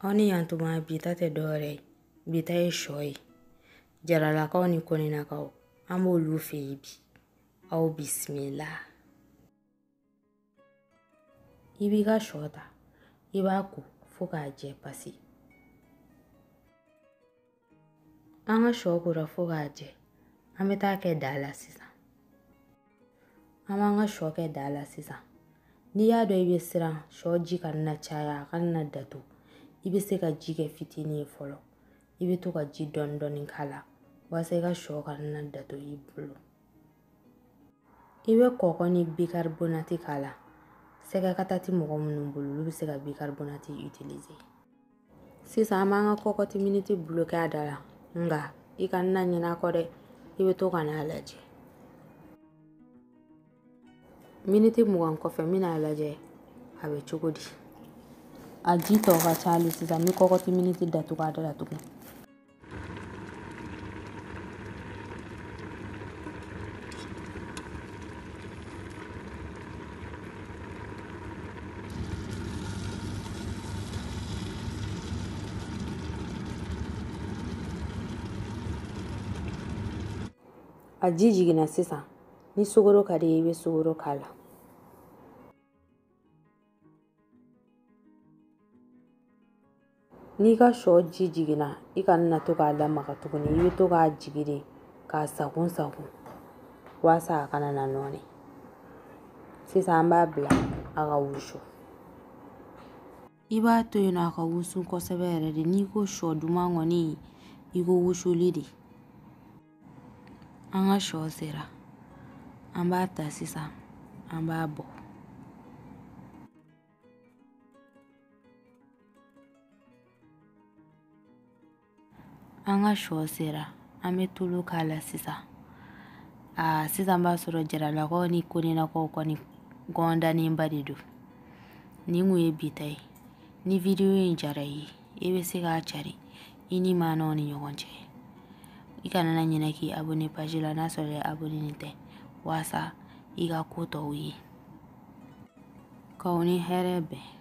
Aw ni yantuma, bi ta tɛ dɔwɛrɛ ye, bi ta ye sɔ ye. Jaralakaw ni kɔninakaw, an b'olu fɛ yen bi. Aw bisimila. I b'i ka sɔ ta, i b'a ko fo k'a jɛ pasi. An ka sɔ kora fo k'a jɛ, an bɛ taa kɛ da la sisan. An b'an ka sɔ kɛ da la sisan. N'i y'a dɔn i bɛ siran sɔ ji kana na caya, a kana na datugu, i bɛ se ka ji kɛ fitinin ye fɔlɔ. I bɛ to ka ji dɔɔni dɔɔni k'a la walasa i ka sɔ kana na datugu i bolo. I bɛ kɔkɔ ni bicarbonate k'a la. Sɛgɛkata tɛ mɔgɔ minnu bolo, olu bɛ se ka bicarbonate utiliser. Sisan an b'an ka kɔkɔti miniti bloquer a da la, nka i kana na ɲinɛ a kɔ dɛ, i bɛ to ka n'a lajɛ. Miniti 20 kɔfɛ, n bɛna a lajɛ a bɛ cogo di. A ji tɔ ka ca hali sisan, n bɛ kɔkɔti miniti datugu a da la tugun. A ji jiginna sisan, ni sukaro ka di i ye, i bɛ sukaro k'a la. N'i ka sɔ ji jiginna, i kana na to k'a lamaga tuguni, i bɛ to k'a jigi de k'a sagon sagon walasa a kana na nɔɔni. Sisan an b'a bila a ka wusu. I b'a to yen nɔ a ka wusu kosɛbɛ yɛrɛ de. N'i ko sɔ duman kɔni, i ko wusuli de. An ka sɔ sera, an b'a ta sisan, an b'a bɔ. An ka sɔ sera, an bɛ tulu k'a la sisan. Aa, sisan b'a sɔrɔ jaralakaw ni koninakaw kɔni gɔndannenba de don. Nin kun ye bi ta ye. Ni video in diyara i ye, i bɛ se k'a cari i ni maanaw ni ɲɔgɔn cɛ. I kana na ɲinɛ k'i abonné page la n'a sɔrɔ i abonné tɛ, walasa i ka ko tɔw ye. K'aw ni hɛrɛ bɛn.